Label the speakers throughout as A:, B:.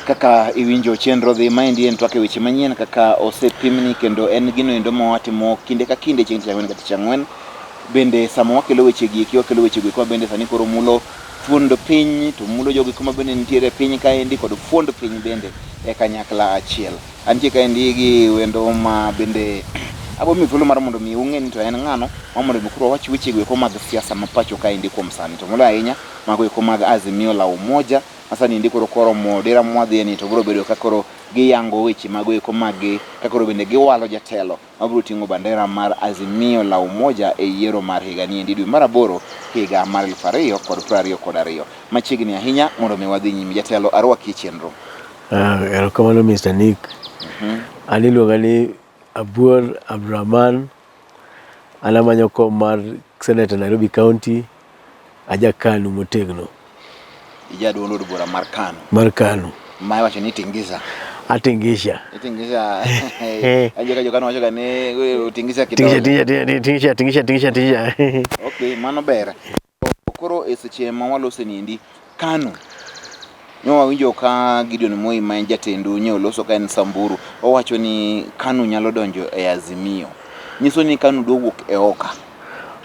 A: Kaka iwinjo chenro dhi, maendi en twak e weche manyien kaka osepimni kendo en gino endo ma watimo kinde ka kinde chieng' tich ang'wen ka tich ang'wen. Bende sama wakelo weche gi eki, wakelo weche go eko ma bende sani koro mulo thuond piny to mulo jogo eko ma bende nitiere e piny kaendi kod fuond piny bende e kanyakla achiel. Antie kaendi gi wendo ma bende abo miyo thuolo mar mondo mi ung'e ni to en ng'ano ma mondo mi koro wawach weche go eko mag siasa ma pacho kaendi kuom sani. To moloyo ahinya mago eko mag Azimio la Umoja ma sani endi koro koromo dira mwadhiye ni to biro bedo ka koro giyango weche mago eko mag-gi ka koro bende giwalo jatelo mabiro ting'o bandera mar Azimio la Umoja e yiero mar higani endi dwe mar aboro higa mar 2022. Machiegni ahinya mondo mi wadhi nyime. Jatelo arwaki e chenro.
B: Ah, erokamano Mr. Nick. An iluonga ni Abuor Abdurahman. An amanyo kom mar Senator Nairobi County. Aja Kanu motegno.
A: Ija duond od bura mar Kanu.
B: Mar Kanu.
A: Ma iwacho ni Tingiza.
B: Atingisha.
A: Itingisha. Ajo ka jo-Kanu wacho ga ni utingisha kidole.
B: Tingisha, tingisha, tingisha, tingisha, tingisha, tingisha.
A: Okay, mano ber. Koro e seche ma walose ni endi, Kanu nyo wawinjo ka Gideon Moi ma en jatendu nyo oloso ka en Samburu, owacho ni Kanu nyalo donjo e Azimio. Nyiso ni Kanu dwa wuok e Oka.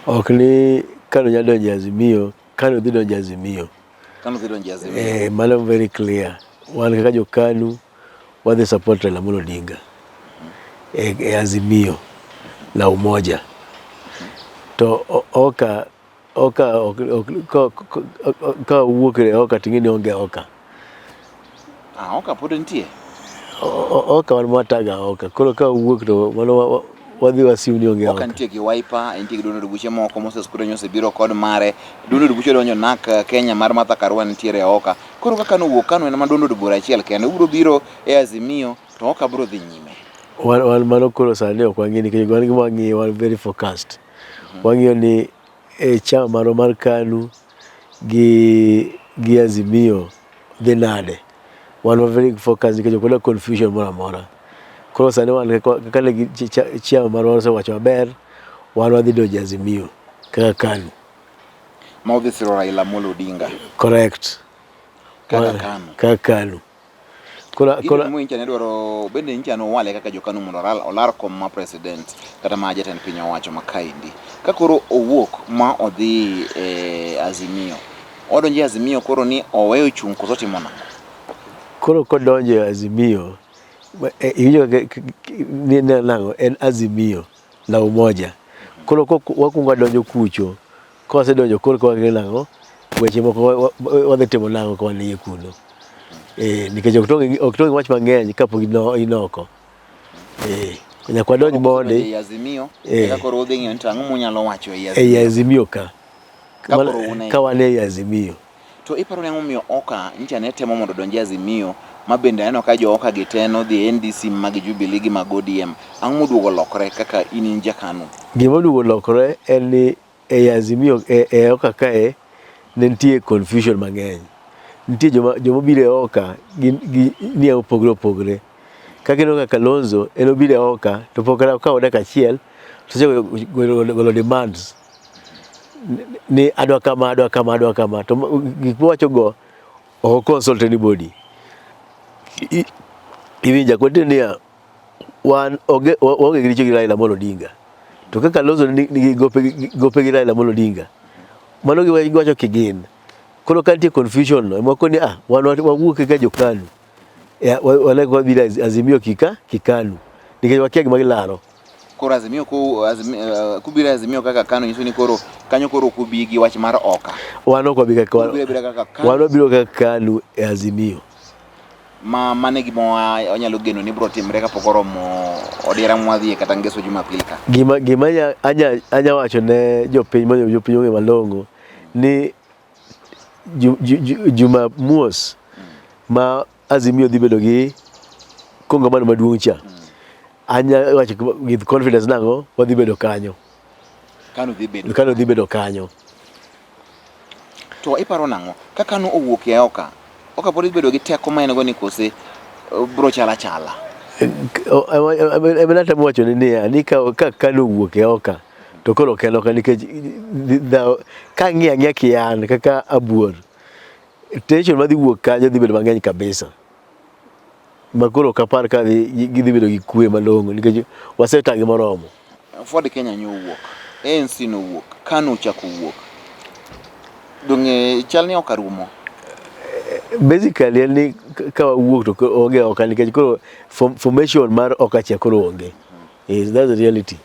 B: Ok ni Kanu nyalo donjo e Azimio, Kanu dhi donjo e Azimio.
A: Kanu dhi donjo e Azimio.
B: Eh, mano very clear. Wan kaka jo Kanu wadhi support Raila Amolo Odinga e Azimio la Umoja. To Oka Oka ok ok ka owuok e Oka ting'e ni onge Oka.
A: Ah, Oka pod nitie?
B: Oka wan mwataga Oka. Koro ka owuok to mano wadhi wasiu ni onge
A: Oka. Oka nitie gi Wiper, nitie gi duond od buche moko, Moses Kuria osebiro kod mare. Duond od buche donjo NARC Kenya mar Martha Karua nitiere e Oka. Koro kaka nowuok Kanu en mana duond od bura achiel kende. Ubiro biro e Azimio to Oka biro dhi nyime.
B: Wan mano koro sani ok wang'i nikech wan gima wang'iyo wan very focused. Wang'iyo ni e chama marwa mar KANU gi gi Azimio dhi nade. Wan wa very focused nikech ok wadwa confusion moro amora. Koro sani wan kaka ne chama marwa osewacho maber, wan wadhi donjo e Azimio kaka KANU.
A: Ma udhi siro Raila Amolo Odinga.
B: Correct.
A: Kaka KANU.
B: Kaka KANU.
A: Koro koro nyicha ne dwaro bende nyicha nowale kaka jokanu mondo oral olar kom ma president kata ma jatend piny owacho ma kaendi. Ka koro owuok ma odhi e Azimio, odonjo e Azimio koro ni oweyo chung' koso otimo nang'o?
B: Koro kodonjo e Azimio, iwinjo ni nang'o en Azimio la Umoja. Koro wakwongo wadonjo kucho, Kawasedonjo koro ka wang'eyo nang'o, weche moko wadhi timo nang'o ka wan iye kuno. Eh, nikech ok tong' ok tong' wach mang'eny kapok inoko. Eh, nyaka wadonj mondi.
A: Ei Azimio, eh. Eka koro udhi ng'iyo ni to ang'o munyalo wacho ei
B: Azimio. Ei Azimio ka. Ka wan ei Azimio.
A: To iparo ni ang'o momiyo Oka nyicha ne temo mondo odonj e Azimio ma bende aneno ka jo Oka gi te nodhi e NDC mag Jubilee gi mag ODM. Ang'o moduogo olokore kaka in in ja Kanu?
B: Gima oduogo olokore en ni ei Azimio e, e Oka kae ne nitie confusion mang'eny. Nitie joma joma obiro e Oka gi, gi nia mopogore opogore. Kaka ineno ka Kalonzo en obiro e Oka to pok kata okawo dakika achiel to osegolo golo demands ni adwa kama adwa kama adwa kama to gik mowacho go ok consult anybody. Iwinja kwete niya wan onge waonge gi richo gi Raila Amolo Odinga. To kaka Kalonzo nigi gope gope gi Raila Amolo Odinga, mano giwacho kigin. Koro ka nitie confusion no, ema koni ah wan wawuok kaka jo KANU. Wane wabiro Azimio kika kikanu. Nikech wakia gima gilaro.
A: Koro Azimio ku azimio, kubiro Azimio kaka KANU nyiso ni koro kanyo koro ok ubi gi wach mar Oka.
B: Wan ok wabi kaka wan wabiro kaka KANU e Azimio.
A: Ma mano e gima wanyalo geno ni biro timre kapok oromo odiera mwadhiye kata ngeso Jumapil ka.
B: Gima gima anya anya anya wacho ne jopiny mondo jopiny ong'e malong'o ni Jumamos ma Azimio dhi bedo gi kongamano maduong' cha. Anya wacho with confidence nang'o wadhi bedo kanyo.
A: Kanu dhi bedo.
B: Kanu dhi bedo kanyo.
A: To iparo nang'o? Ka Kanu owuok e Oka, Oka pod dhi bedo gi teko ma en go ni kose bro chala chala?
B: Ema natemo wacho ni niya, ni ka Kanu owuok e Oka, to koro ok en Oka nikech ka ang'iyo ang'iya kian kaka abuor, tension madhi wuok kanyo dhi bedo mang'eny kabisa. Ma koro ok apar ka gidhi bedo gi kwe malong'o nikech wasetagi moromo.
A: Ford Kenya nyo owuok, ANC nowuok, KANU ochako owuok. Donge chal ni ok arumo?
B: Basically en ni ka wawuok to onge oka nikech koro formation mar oka cha koro onge. Yes, that's the reality.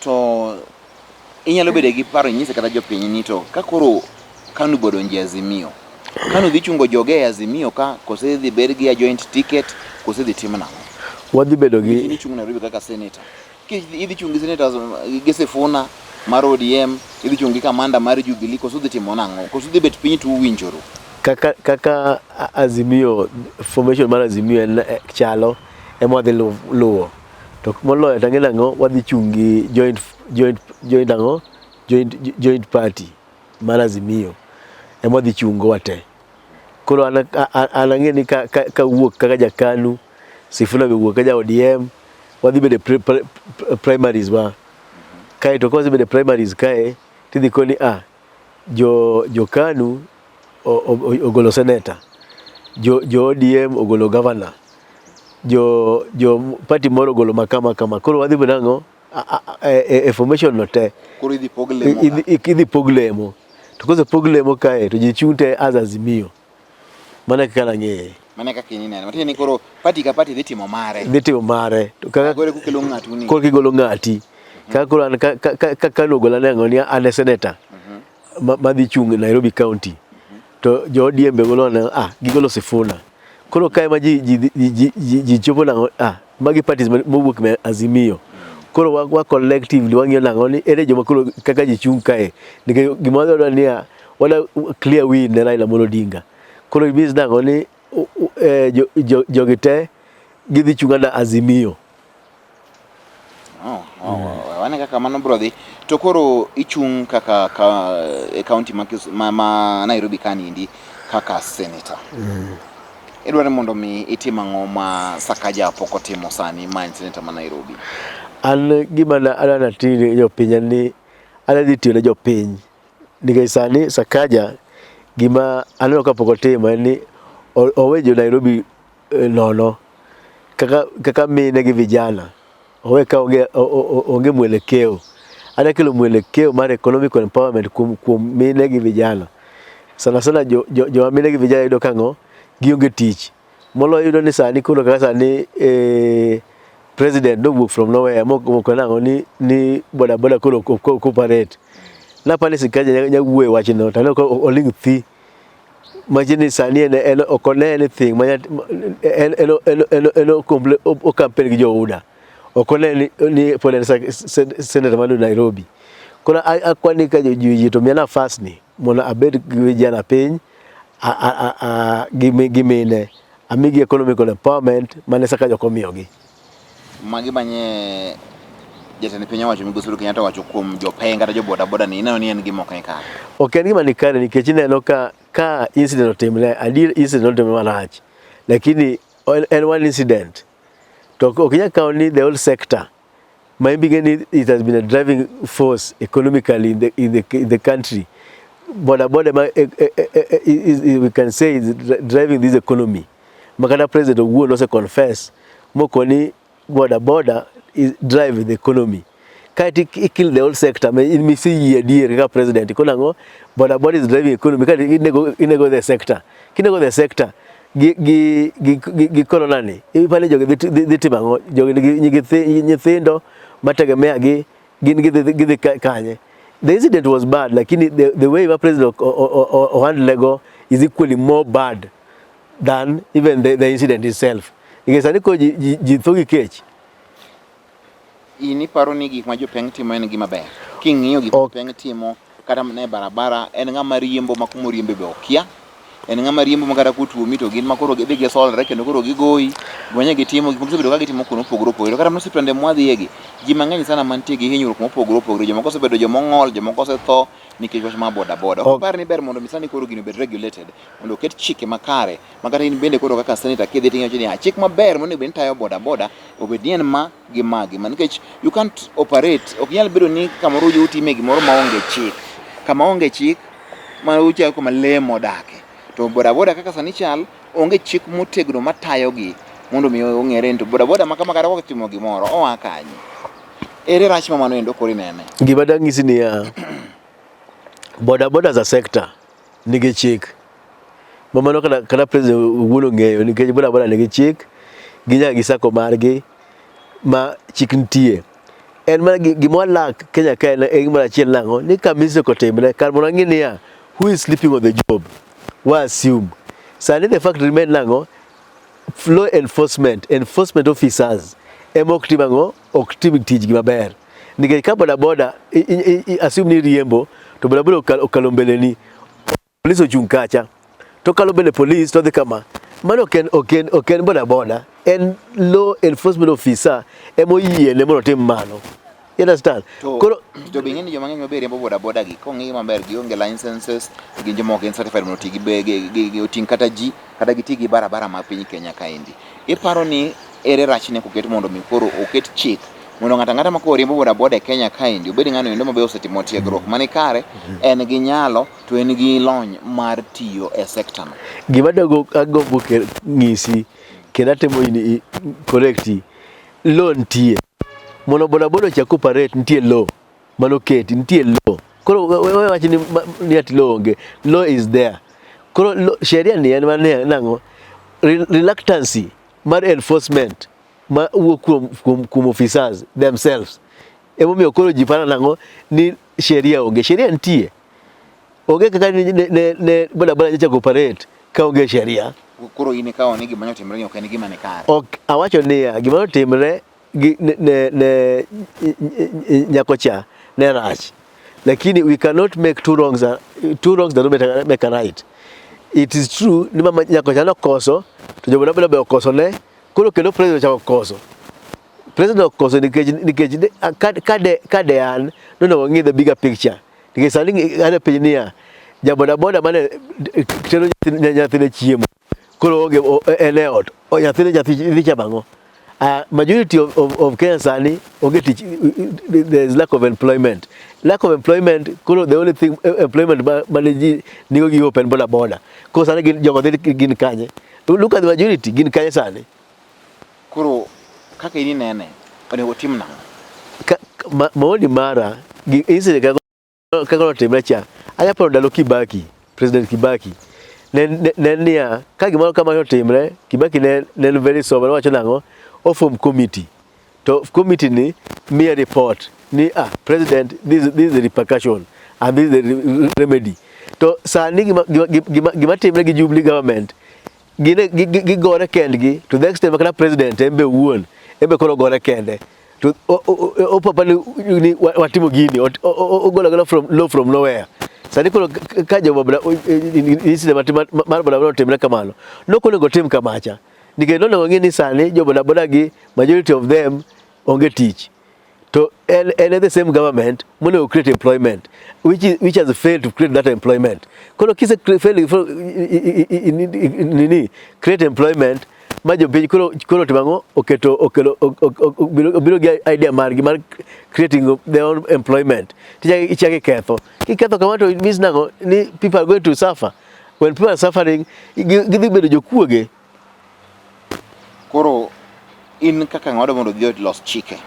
A: To inyalo bedo gi paro inyise kata jopiny ni to ka koro KANU bodonjo e Azimio, KANU dhi chungo joge e Azimio ka kose dhi bed gi a joint ticket kose dhi tim nang'o?
B: Wadhi bedo gi
A: Idhi chung' Nairobi kaka senator. Idhi chung' gi senators gi Sifuna mar ODM, idhi chung' gi kamanda mar Jubilee koso udhi timo nang'o? Koso udhi bet piny to uwinjoru?
B: Kaka kaka Azimio formation mar Azimio en chalo ema wadhi luwo. To moloyo to ang'e nang'o wadhi chung' gi joint joint joint ang'o joint joint party mar Azimio ema wadhi chung' go wate. Koro an an ang'e ni ka ka kawuok kaka ja KANU, Sifuna be owuok ka ja ODM, wadhi bedo e primaries wa. Kae to kawasebedo e primaries kae tidhi koni ah jo jo KANU ogolo senator, jo jo ODM ogolo governor, jo jo party moro ogolo ma kama kama. Koro wadhi bedo nang'o e formation no te.
A: Koro idhi pog lemo ka.
B: Idhi pog lemo. To kosepog lemo kae to ji chung' te as Azimio. Mano e kaka nang'eye.
A: Mano e kaka in ineno. Matiende ni koro party ka party dhi timo mare.
B: Dhi timo mare. To kaka
A: Koro kukelo ng'atu ni.
B: Koro kigolo ng'ati. Kaka koro an ka KANU ogola ne ang'o ni an e senator madhi chung' Nairobi County. To jo ODM be golo ne ah gigolo Sifuna. Koro kae ma ji ji ji ji ji chopo nang'o ah magi parties mowuok me Azimio. Koro wa, wa collectively wang'iyo nang'o ni ere joma koro kaka ji chung' kae. Nikech gima wadwaro niya wadwa clear win ne Raila Amolo Odinga. Koro it means nang'o ni jogi te gidhi chung' under Azimio.
A: Oh, wane kaka mano bro dhi. To koro ichung' kaka ka, e county ma, ma, ma Nairobi kaniendi kaka senator. Idwaro mondo mi itim ang'o ma Sakaja pok otimo sani ma en senator ma Nairobi?
B: An gima adwa natim ne jopiny en ni adwa dhi tiyo ne jopiny. Nikech sani Sakaja gima aneno ka pok otimo en ni owe jo Nairobi nono kaka, kaka mine gi vijana owe ka onge, onge mwelekeo. Adwa kelo mwelekeo mar economic empowerment kuom, kuom mine gi vijana. Sana sana jo, jo, joma mine gi vijana yudo ka ang'o gionge tich. Moloyo iyudo ni sani koro kaka sani president nowuok from nowhere moko nang'o ni, ni boda boda koro ok operate. Napani ni Sakaja nya wuoyo e wachno to aneno ka oling' thi. Manyiso ni sani en, en ok one anything ma en en en en en o campaign gi jo UDA. Ok one ni, ni pod en senator mar Nairobi. Koro akwa ni ka ji oyie to miya nafas ni mondo abed gi vijana piny gi mine amigi economical empowerment mane Sakaja ok omiyogi.
A: Magi manye jatend piny owacho migosi Uhuru Kenyatta owacho kuom jopeng kata jo boda boda ni ineno ni en gima ok ni kare.
B: Ok en gima ni kare nikech ineno ka ka incident otimre, adier incident otimre marach, lakini en one incident. To ok inyal kawo ni the whole sector ma in be ni it has been a driving force economically in the country. Boda boda ma we can say is driving this economy. Makata president owuon ose confess mokoni boda boda is driving the economy. Kaeto i kill the whole sector ma in miseyie adier kaka president koro nang'o boda boda is driving economy kaeto inego inego the sector. Kinego the sector gi gi gi gi, gi corona ni ipani jogi dhi dhi timo ang'o? Jogi nigi nyithindo mategemea gi gin gidhi gidhi kanye? The incident was bad lakini the way ma president o handle go is equally more bad than even the incident itself. Nikech sani koro ji, ji, ji tho gi kech.
A: In iparo ni gik ma jopeng timo en gima ber? King'iyo gik ma jopeng timo kata mana e barabara, en ng'ama riembo ma kuma oriembe be okia. En ng'ama riembo ma kata kotuomi to gin ma koro gidhi gisolre kendo koro gigoyi. Gimanye gitimo, gik magisebedo ka gitimo kuno mopogore opogore. To kata mana osiptande mwadhiye gi, ji mang'eny sana mantie gi hinyruok mopogore opogore. Jomoko osebedo joma ong'ol, jomoko osetho nikech wach mar boda boda. Ok ipar ni ber mondo mi sani koro gini obed regulated mondo oket chike makare ma kata in bende koro kaka senator kidhi ting'iyo ni chik maber monego bed ni tayo boda boda obed ni en ma gi ma gi ma nikech you can't operate ok nyal bedo ni kamoro utime gimoro maonge chik kama onge chik ma uchalo kama lee modake. To bodaboda kaka sani chal, onge chik motegno matayogi mondo mi ong'ere ni to bodaboda ma kama kata kotimo gimoro oa kanye. Ere rach ma mano endo koro inene?
B: Gima dang'isi niya, boda boda as a sector nigi chik ma mano kata president owuon ong'eyo nikech boda boda nigi chik ginyaka gi sacco margi ma chik nitie. En mana gima walak Kenya ka en gimoro achiel nang'o ni ka mistake otimre kar mondo wang'i niya who is sleeping on the job wa assume. Sani the fact remain nang'o law enforcement enforcement officers ema ok tim ang'o ok tim tijgi maber nikech ka boda boda assume ni riembo to boda boda okalo mbeleni polis ochung' kacha to kalo mbele polis to dhi kama mano ok en boda boda en law enforcement officer ema oyiene mondo otim mano. You understand?
A: To,
B: Koro
A: to be ing'e ni joma ng'eny mabe riembo boda boda gi kong'i maber gionge licenses gin joma ok gin certified mondo oti gi, oting' kata ji kata giti gi barabara ma piny Kenya kaendi. Iparo ni ere rachne koket mondo mi koro oket chik mondo ng'ato ang'ata ma koro riembo boda boda e Kenya kaendi obed ng'ano endo mabe osetimo tiegruok mani kare en gi nyalo to en gi lony mar tiyo e sekta no.
B: Gima dago agombo ng'isi kendo atemo in correcti law nitie mondo boda boda ochak operate nitie law manoketi nitie law koro we wach ni ati law onge law is there koro sheria ni en mana nang'o reluctancy mar enforcement ma wuok kuom officers themselves emomiyo koro ji paro nang'o ni sheria onge sheria nitie onge kaka ne boda boda nyachako operate ka onge sheria.
A: Koro in ikawo ni gima nyotimre ni ok en gima ni kare.
B: Ok awacho niya gima notimre gi ne nyako cha ne rach lakini we cannot make two wrongs that don't make a right. It is true ni mama nyako cha nokoso to jo boda boda be okoso ne koro kendo president ochako koso president okoso nikech ka de an nonego ng'i the bigger picture nikech sani an e piny niya ja boda boda mane tero nyathine chiemo koro onge en e ot nyathine nyathi dhi chamo ang'o? Majority of Kenya sani onge tich. There is lack of employment, lack of employment. Koro the only thing employment mane ji nigo gi hope en boda boda. Koro sani gin jogo dhi gin kanye? Look at the majority, gin kanye sani?
A: Koro kaka in inene onego otim nang'o?
B: Maoni mara gi incident kaka notimre cha anya paro ndalo Kibaki, President Kibaki ne niya ka gimoro kamano otimre Kibaki ne en very sober nowacho nang'o oform committee to committee ni miye report ni ah president, this is the repercussion and this is the remedy. To sani gima timre gi Jubilee government gin gigore kendgi to the extent ma kata president en be owuon en be koro ogore kende to opapa ni watimo gini ogolo agola from law from nowhere. Sani koro ka jo boda incident mar boda boda otimre kamano nok onego tim kamacha nikech nonego ng'e ni sani jo boda boda gi majority of them onge tich to en the same government monego create employment which has failed to create that employment. Koro kise fail nini create employment ma jopiny koro timo ang'o oketo okelo obiro gi idea margi mar creating their own employment tichako iketho kiketho kama to it means nang'o ni people are going to suffer. When people are suffering gidhi bedo jokuoge.
A: Koro in kaka ng'ado mondo odhi olos chike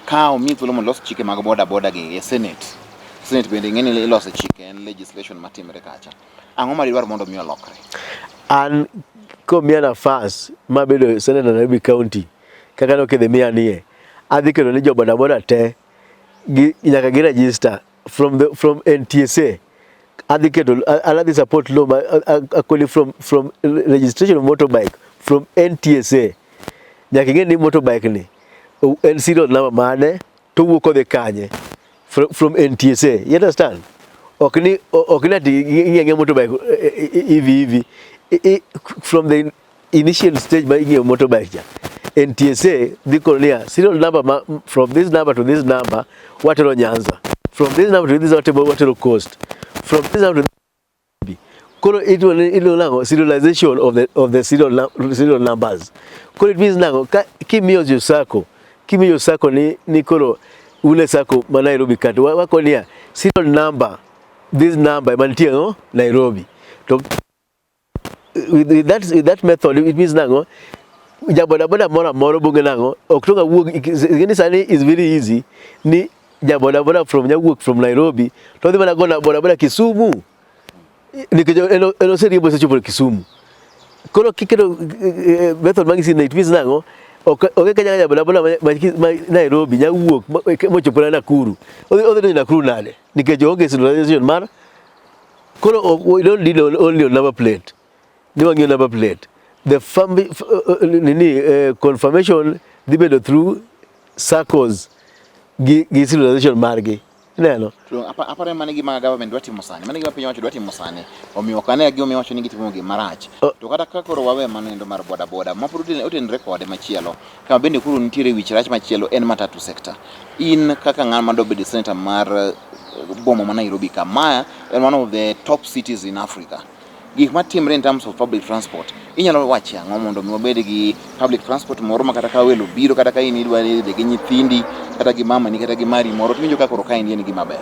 A: ka omiyi thuolo mondo olos chike mag boda boda gi e Senate. Senate bende ing'e ni ilose chike en legislation matimre kacha. Ang'o ma didwar mondo mi olokre?
B: An komiya nafas mabedo senator Nairobi County kaka nokidhi miya nie adhi keto ni jo boda boda te gi, nyaka gi register from NTSA. Adhi keto adhi support law ma akoli from registration of motorbike from NTSA nyaka ing'e ni motorbike ni en serial number mane to wuok kodhi kanye from NTSA. You understand? Ok ni ati ing'e ang'e motorbike hivi hivi. From the initial stage ma ing'iewo motorbike cha NTSA dhi kono niya serial number ma from this number to this number watero Nyanza, from this number to this watero Coast, from this number to koro iluongo nang'o serialization of the serial numbers. Koro it means nang'o ka kimiyo jo sacco kimiyo sacco ni koro un e sacco ma Nairobi ka to wako niya serial number this number mantie no Nairobi. To with that method, it means nang'o? Ja bodaboda moro amora bonge nang'o ok to wuog ni sani is very easy ni ja bodaboda from nyawuok from Nairobi to dhi mana gona bodaboda Kisumu nikech en oseriembo, osechopo Kisumu. Koro kiketo method mang'isi ni, it means nang'o? Ok onge kanya ja bodaboda ma Nairobi nya wuok mochopo na Nakuru. Odhi donjo Nakuru nade? Nikech onge centralization mar koro we don't deal only on number plate. Ni wang'iyo number plate. The family nini confirmation dhi bedo through SACCOs gi centralization margi. Ineno?
A: To aparo mano e gima government dwa timo sani, mano e gima piny owacho dwa timo sani. Omiyo ok ane gima iwacho ni gitimo gima rach. To kata ka koro wawe mano endo mar boda boda, ma pod otenre kode machielo, kama bende koro nitiere wich rach machielo en matatu sector. In kaka ng'ama dwa bedo senator mar boma ma Nairobi ka, ma en one of the top cities in Africa. Gik matimre in terms of public transport, inyalo wacho ang'o mondo mi wabed gi public transport moro ma kata ka welo biro, kata ka in idwa dhi gi nyithindi, kata gi mamani, kata gi mari moro, tiwinjo ka koro kaendi en gima ber.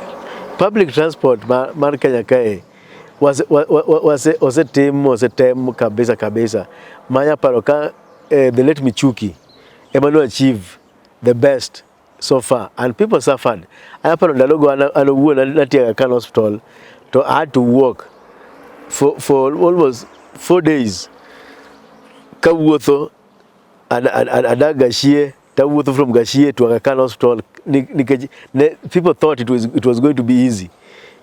B: Public transport mar Kenya kae osetim, osetem kabisa kabisa. Manya paro ka the late Michuki ema no achieve the best so far and people suffered. Anya paro ndalogo an owuon natiyo Aga Khan Hospital to I had to walk for almost 4 days kawuotho adak Gachie, tawuotho from Gachie to Aga Khan Hospital nikech people thought it was going to be easy.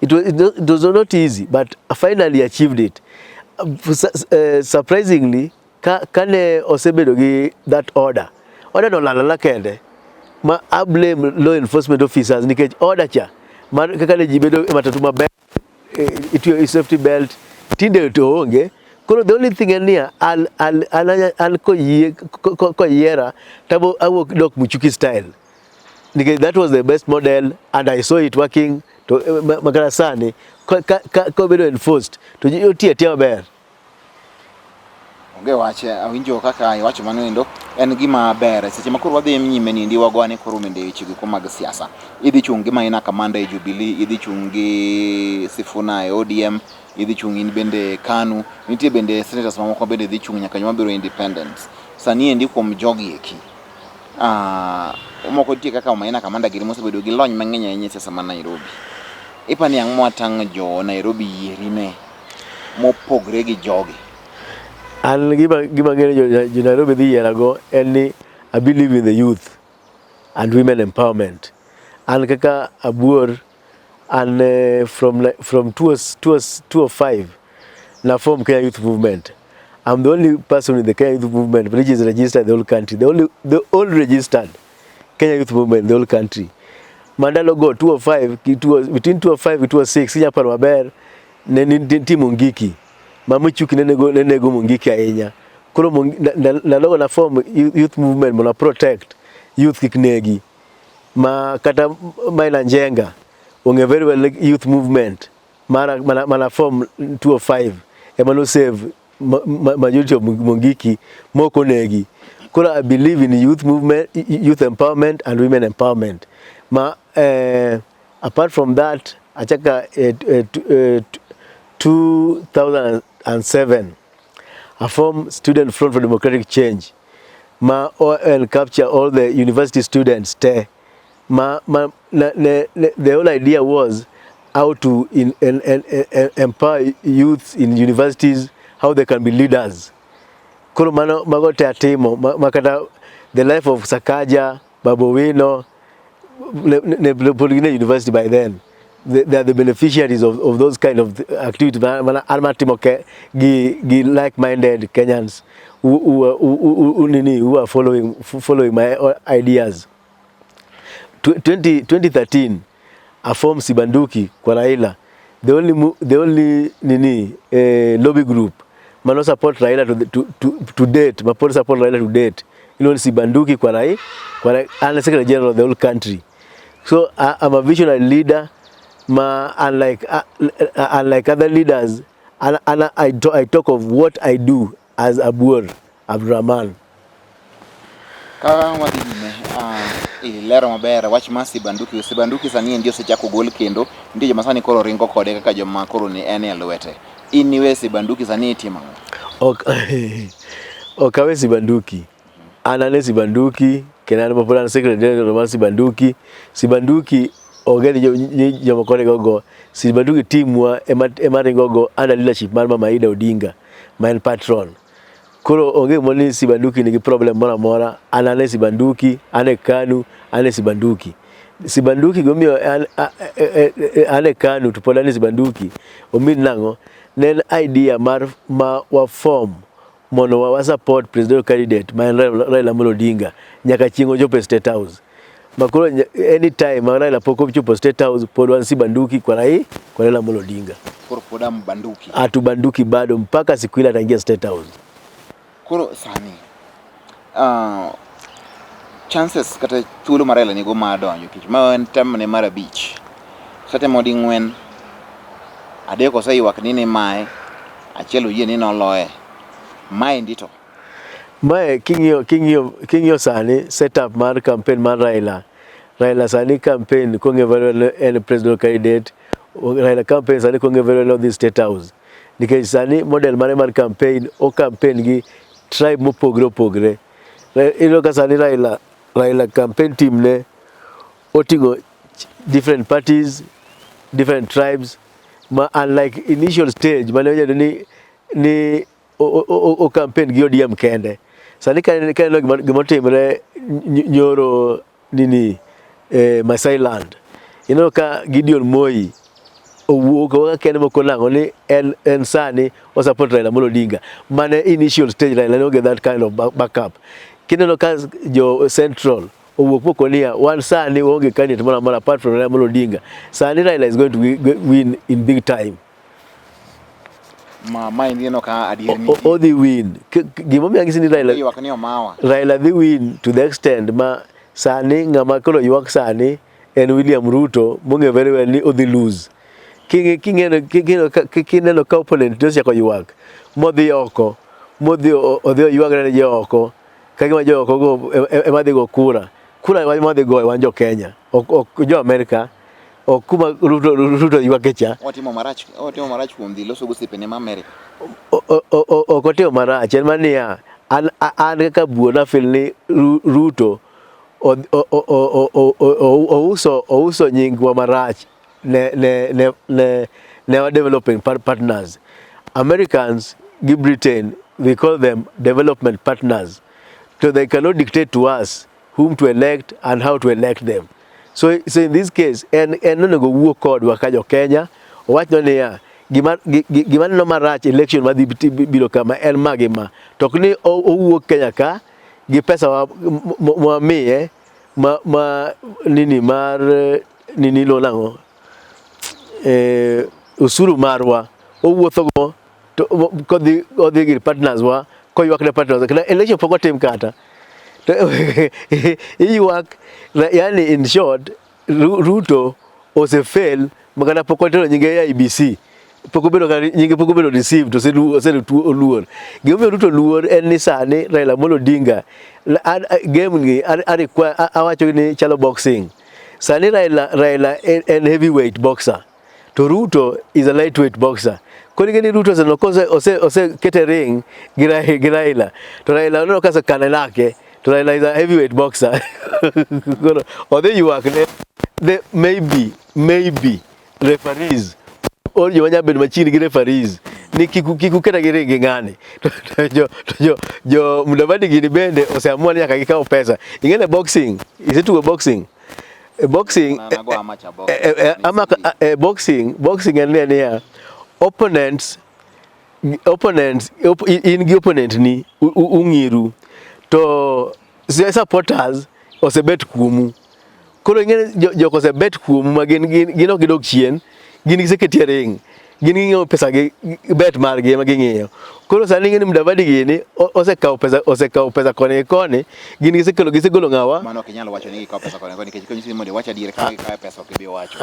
B: It was not easy, but I finally achieved it. Surprisingly, kane osebedo gi that order no lalala kende ma I blame law enforcement officers nikech order cha mar kaka ne ji bedo e matatu maber, itiyo gi safety belt, tinde to onge. Koro the only thing en niya, an koyiera tabo awuok dok Michuki style nikech that was the best model and I saw it working. To makata sani kobedo enforced to ji otiyo atiya maber.
A: Onge wach, awinjo kaka iwacho mano endo en gima ber. Seche ma koro wadhi nyime niendi wago ane koro bende weche go mag siasa. Idhi chung' gi Maina Kamanda e Jubilee, idhi chung' gi Sifuna e ODM, idhi chung' in bende KANU, nitie bende senators mamoko bende dhi chung' nyaka joma biro independents. Sani endi kuom jogi eki, moko nitie kaka Maina Kamanda gini mosebedo gi lony mang'eny ahinya e siasa ma Nairobi. Ipani ang'o mwatang' jo Nairobi yieri ne mopogre gi jogi?
B: An gima ng'eyo jo Nairobi dhi yierago en ni I believe in the youth and women empowerment. An kaka Abuor, an from 2005 na form Kenya Youth Movement. I'm the only person in the Kenya Youth Movement which is registered in the whole country. The only registered Kenya Youth Movement in the whole country. Mandalo go 205, between 205 and 206, inya paro maber ne nitie Mungiki. Ma Michuki ne nego Mungiki ahinya. Koro ndalogo na form youth movement mondo protect youth kik negi. Ma kata Maina Njenga ong'e very well youth movement mana form 205 ema no save majority of Mungiki mok onegi. Koro I believe in youth movement, youth empowerment and women empowerment. Ma apart from that, achaka 2007 I formed Student Front for Democratic Change ma and capture all the university students te ma na, the whole idea was how to empower youth in universities, how they can be leaders. Koro mano mago te atimo ma kata the life of Sakaja, Babu Owino ne pod gin e university by then. They are the beneficiaries of those kind of activities mana an matimo ke gi like-minded Kenyans who, nini, who are following my ideas. 2013 I formed Sibanduki kwa Raila, the only nini lobby group mano support Raila to date, ma pod support Raila to date iluongo ni Sibanduki kwa Raila, kwa Raila, an secretary general of the whole country. So I'm a visionary leader ma unlike other leaders and I talk of what I do as Abuor Abdurrahman.
A: Ka wadhi nyime, ilero maber wach mar Sibanduki. Sibanduki sani endi osechako gol kendo nitie joma sani koro ringo kode kaka joma koro ni en e lwete. In niwe Sibanduki sani itimo ang'o?
B: Ok ok awe Sibanduki. An an e Sibanduki kendo an pod an secretary general mar Sibanduki. Sibanduki onge ni jomoko ringo go. Sibanduki team wa ema ringo go under leadership mar Mama Ida Odinga ma en patron. Koro onge gimoro ni Sibanduki nigi problem moro amora. An an e Sibanduki, an e KANU, an e Sibanduki. Sibanduki gimomiyo an, an e KANU to pod an e Sibanduki, omin nang'o? Ne en idea mar ma wa form mondo wa support presidential candidate ma en Raila Amolo Odinga nyaka chieng' ochopo e State House. Ma koro anytime ma Raila pok ochopo State House pod wan Sibanduki kwa Raila, kwa Raila Amolo Odinga.
A: Koro pod am banduki.
B: Hatubanduki bado mpaka siku ile ataingia State House.
A: Koro sani chances kata thuolo ma Raila nigo mar donjo nikech ma en term ne mar abich. Osetemo ding'wen, adek oseywak ni nimaye, achiel oyie ni noloye. Maendi to?
B: Mae king'iyo sani setup mar campaign mar Raila. Raila sani campaign kong'eyo very well en presidential candidate. Raila campaign sani kong'eyo very well odhi State House. Nikech sani model mare mar campaign, o campaign gi tribe mopogre opogre. Iyudo ka sani Raila campaign team ne oting'o different parties, different tribes, ma unlike initial stage mane oyudo ni o campaign gi ODM kende. Sani ka ineno gimotimre nyoro nini Masai Land, ineno ka Gideon Moi owuok kaka kende moko nang'o ni en sani o support Raila Amolo Odinga. Mane initial stage Raila ne onge that kind of backup. Kineno ka jo Central owuok moko niya wan sani waonge candidate moro amora apart from Raila Amolo Odinga. Sani Raila is going to win in big time.
A: Ma maendi ineno ka adier nitie.
B: Odhi win. Gimomiyo anyisi ni Raila
A: Ywak ni omawa.
B: Raila dhi win to the extent ma sani ng'ama koro ywak sani en William Ruto mong'eyo very well ni odhi lose. Kineno ka opponent osechako ywak modhi oko modhi odhi oywagre ne jo oko ka gima jo oko go ema dhi go kura. Kura ema dhi goyo wan jo Kenya ok jo Amerika ok kuma Ruto ywake cha.
A: Otimo marach kuom dhi loso gosiepene ma Amerika.
B: Ok otimo marach en mana niya an kaka buo na feel ni Ruto ouso nyingwa marach ne our developing partners. Americans gi Britain, we call them development partners. So they cannot dictate to us whom to elect and how to elect them. So in this case, en onego wuo kodwa ka jo Kenya, owachno niya, gima neno marach election madhi biro kama en ma gi ma. To ok ni owuok Kenya ka gi pesa mwamiye ma nini mar nini lo nang'o usuru marwa owuotho go to kodhi odhi gi partners wa koywak ne partners kendo election pok otim kata to iywak yani in short Ruto ose fail makata pok otero nyinge e IEBC pok obedo kata nyinge pok obedo received oseluor. Gimomiyo Ruto luor en ni sani Raila Amolo Odinga game ni awacho ni chalo boxing. Sani Raila en heavyweight boxer to Ruto is a lightweight boxer. Koro ing'e ni Ruto oseneno ose kete ring gi Raila to Raila oneno ka osekane lake to Raila is a heavyweight boxer. Koro odhi ywak ne maybe referees or joma nyalo bedo machiegni gi referees ni kik uketa gi ring gi ng'ani. To jo Mudavadi gini bende oseamua ni nyaka gikaw pesa. Ing'e ni boxing, isetugo boxing? Boxing, boxing en niya, opponents, in gi opponent ni ung'iru to supporters osebet kuomu. Koro ing'e jok osebet kuomu ma gin ok gidog chien, gin giseketi e ring. Gin ging'iyo pesa gi bet margi ema ging'iyo. Koro sani ing'e ni Mudavadi gini osekawo pesa koni gi koni, gin gisekelo gisegolo ng'awa.
A: Mano ok inyal wacho ni gikawo pesa koni gi koni nikech konyisi ni mondo iwach adier ka gikawo pesa ok ibi wacho.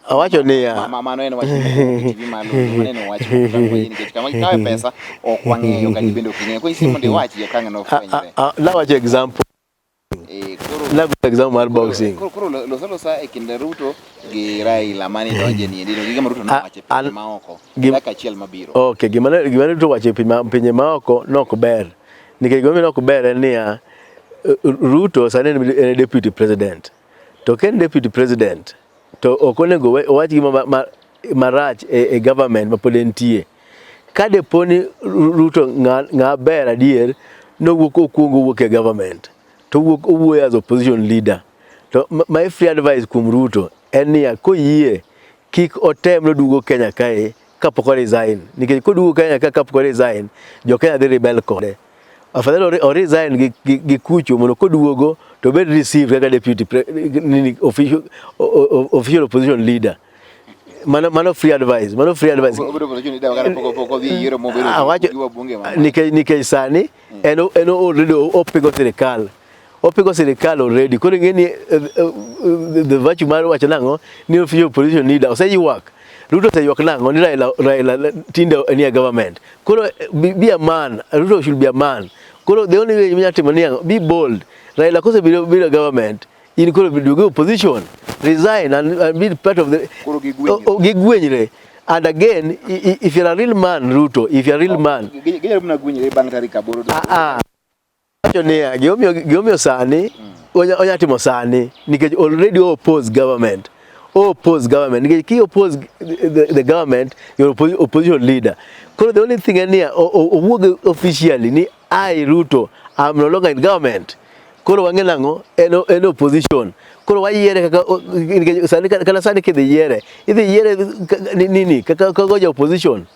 B: Awacho niya.
A: Mano en wach TV malo, mano en wach nikech kama gikawe pesa ok wang'eyo kata bende ok ing'eyo. Konyisi ni mondo iwachi okang' no ofwenyre.
B: Nawacho example.
A: Koro
B: Nago exam mar boxing.
A: Koro losa losa e kind Ruto gi Raila mane donje ni endi gima Ruto nowacho e pinje maoko dakika achiel mabiro.
B: Okay, gima ne Ruto wacho e pinje maoko nok ber. Nikech gima nok ber en niya, Ruto sani en deputy president. To ka en deputy president, to ok onego owach gima marach e government ma pod entie. Ka depo ni Ruto ng'a ber adier, nowuok okwongo owuok e government. To owuok owuoyo as opposition leader. To my free advice kuom Ruto en niya, koyie kik otem noduogo Kenya kae kapok o resign. Nikech koduogo Kenya ka kapok o resign, jo Kenya dhi rebel kode. Afadhali o resign gi kucho mondo koduogo to obed received kaka deputy nini, official opposition leader. Mano free advice, mano free advice.
A: Obedo opposition leader kata pok odhi e yiero mobedo
B: Awacho
A: gi wabunge ma.
B: nikech sani en already opigo sirikal. Opigo sirikal already. Koro ing'e ni the virtue mar wacho nang'o ni official opposition leader oseywak. Ruto oseywak nang'o ni Raila tinde nie government. Koro be a man. Ruto should be a man. Koro the only way minyalo timo ni ang'o, be bold. Raila kosebiro biro government, in koro duogo e opposition, resign and be part of the
A: Koro gigwenyre.
B: Gigwenyre. And again, if you're a real man, Ruto, if you're a real man,
A: Ginyalo mana gwenyre bang' tarik 8.
B: Ah, ah. Wacho niya, gimomiyo sani onya timo sani nikech already o oppose government. O oppose government nikech ki oppose the government, you're opposition leader. Koro the only thing en niya, owuog officially ni I Ruto am no longer in government. Koro wang'e nang'o en opposition. Koro wayiere kaka nikech sani kata sani kidhi yiere, idhi yiere nini kaka ja opposition.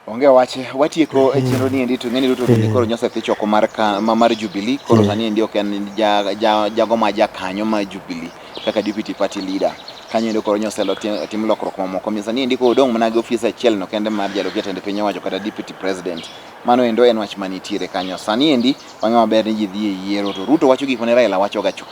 A: Onge wach, watieko e chenro ni endi to ng'eni Ruto bende koro nyosa thich oko mar ka, ma mar Jubilee. Koro sani endi ok en jago ma jakanyo ma Jubilee kaka deputy party leader. Kanyo endi koro nyosa tim lokruok mamoko. Omiyo sani endi koro odong' mana gi ofis achiel no kende mar jalup jatend piny owacho kata deputy president. Mano endo en wach manitiere kanyo. Sani endi wang'e maber ni ji dhi e yiero to Ruto wacho gik mane Raila wacho ga chon.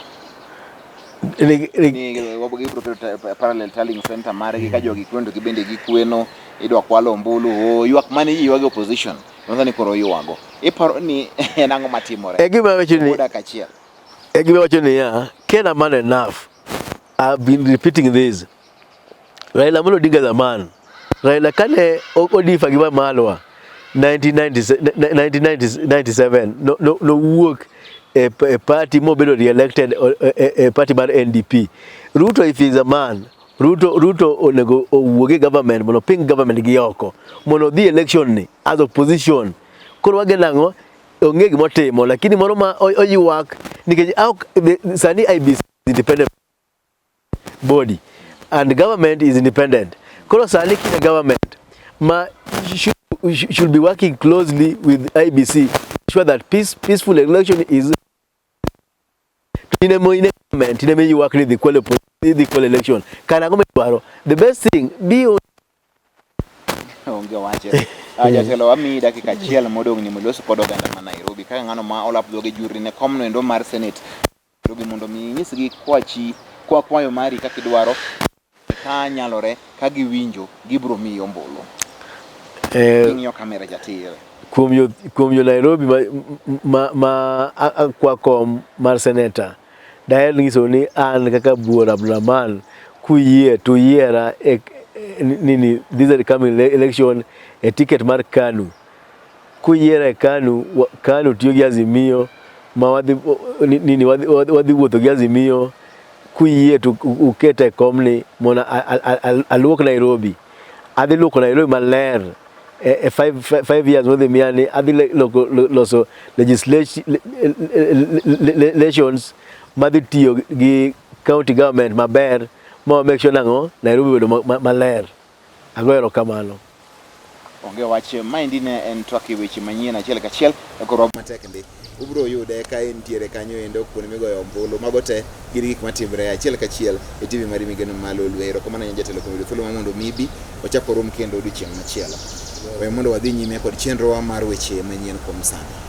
A: Ni gibiro keto parallel tallying center margi ka jogi kweno to gibende gikweno, idwa kwalo ombulu, o ywak mane ji ywag e opposition. Nonso ni koro ywago. Iparo ni en ang'o matimore?
B: E gima wacho ni
A: Dakika achiel.
B: E gima wacho niya, Ken a man enough. I've been repeating this. Raila Amolo Odinga is a man. Raila kane odifa gi Wamalwa 1997 nowuok e party mobedo re-elected e party mar NDP. Ruto, if he is a man, Ruto onego owuog e government mondo oping government gi oko mondo odhi election ni as opposition. Koro wageno ang'o? Onge gima otimo, lakini moro ma oywak nikech sani IEBC is independent body and government is independent. Koro sani kine government ma should be working closely with IEBC sure that peaceful election is ine mo ine government ine me ywak ni dhi kwalo election. Kara ang'o midwaro? The best thing be on
A: Onge wache. Jatelo wamiyi dakika achiel modong' ni mondo ilos kod oganda ma Nairobi kaka ng'ano ma olap dhoge jurni ne komno endo mar Senate Nairobi mondo mi inyisgi kwachi kwa kwayo mari kaka idwaro ka nyalore ka giwinjo gibiro miyi ombulu. King'iyo kamera jatir.
B: Kuom jo Nairobi ma akwa kom mar senator, daher nyiso ni an kaka Buor Abdulrahman, kuyie to yiera e nini this is coming election e ticket mar KANU. Kuyiera e KANU, KANU tiyo gi Azimio ma wadhi nini wadhi wuotho gi Azimio. Kuyie to uketa e komni mondo aluok Nairobi. Adhi luoko Nairobi maler e 5 years modhi miya ni adhi loso legislations madhi tiyo gi county government maber ma make sure nang'o Nairobi bedo maler. Ago erokamano.
A: Onge wach, maendi ne en twak e weche manyien achiel kachiel e korwa matek ndi. Ubiro yude ka entiere kanyo endo kuonde migoyo ombulu. Mago te gin gik matimre achiel kachiel e TV mari migeno malo Lolwe. Erokamano ahinya jatelo kuom yudo thuolo ma mondo mi ibi wachak warom kendo odiochieng' machielo. We mondo wadhi nyime kod chenrowa mar weche manyien kuom sani.